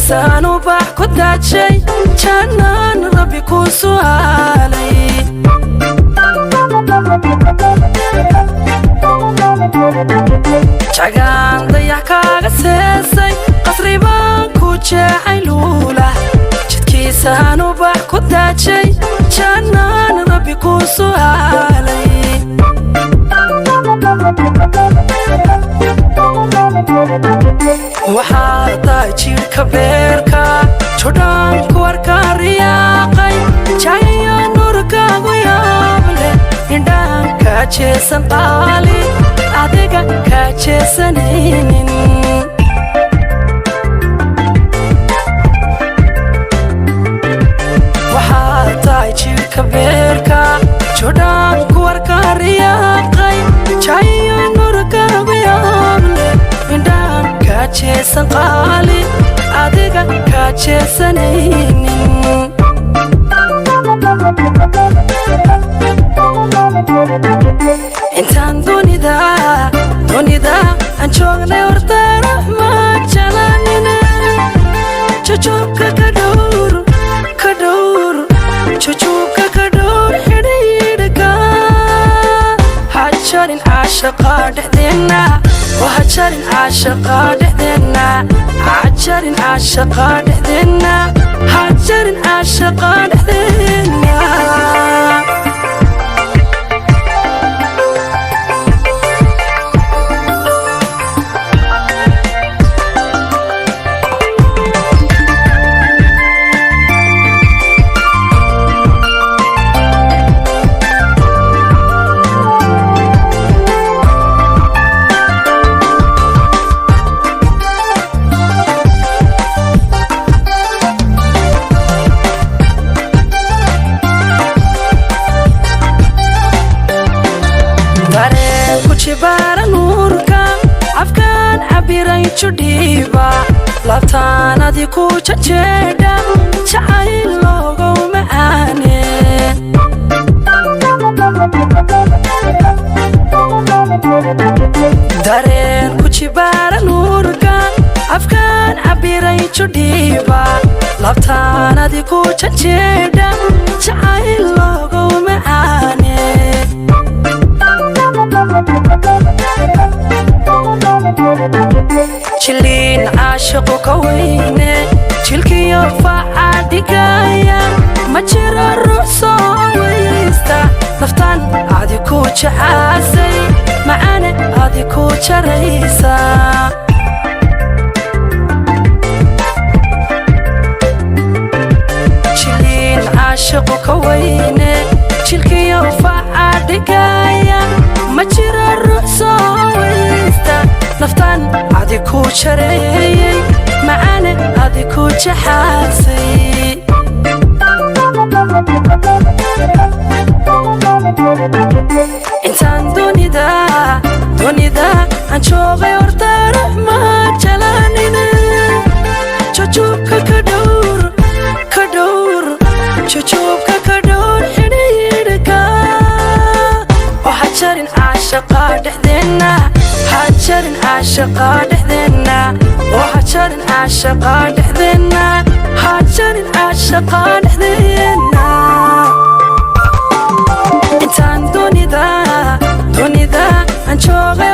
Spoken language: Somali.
Jidhkiisaan ubax ku daajay, jannaan Rabbi ku su'aalay. Jagaan dayax kaaga seesay, qasri baan ku jeexay luula. Jidhkiisaan ubax ku daajay, jannaan Rabbi ku su'aalay. Waxaa tahay jidhka beerka, jodhaan ku arkaa riyaaqay, jayo nuurkaagu yaable, indhaan kaa jeesan qaali, adiga kaa jeesanaynin. Waxaa tahay jidhka beerka, jodhaan ku arkaa riyaaqay, jayo nuurkaagu yaable, indhaan kaa jeesan qaali, adiga kaa jeesanaynin. Intaan dunida dunida aan joognay horta raxma jalanine, jujuubka ka dhowr, ka dhowr, jujuubka ka dhowr xidhiidhka. Hajarin caashaqa dhexdeenna, hajarin caashaqa dhexdeenna, hajarin caashaqa dhexdeenna, hajarin caashaqa dhexdeenna. Dareen ku jibaara nuurka, afkaan cabiray judhiiba, laabtaanadi ku jajeedha, jacayl loogow macaane. Dareen ku jibaara nuurka, afkaan cabiray judhiiba, laabtaanadi ku jajeedha, jacayl loogow macaane. Jiliin caashiqu ka weyne, jilkiyo faca dhigaya, ma jiro ruux soo weysta, naftaan adi ku jacaasay, macane adi ku jaraysa. Jiliin caashiqu ka weyne, jilkiyo faca dhigaya, ma jiro ruux soo weysta, naftaan adi ku jareeyey, macane adi ku jaxaasay. Intaan dunida dunida aan joogay horta raxma jalanine, jujuubka ka dhowr, ka dhowr, jujuubka ka dhowr xidhiidhka. Oo hajarin caashaqa dhexdeenna, hajarin caashaqa dhexdeenna, oo hajarin caashaqa dhexdeenna, hajarin caashaqa dhexdeenna. Intaan dunida dunida aan joogay.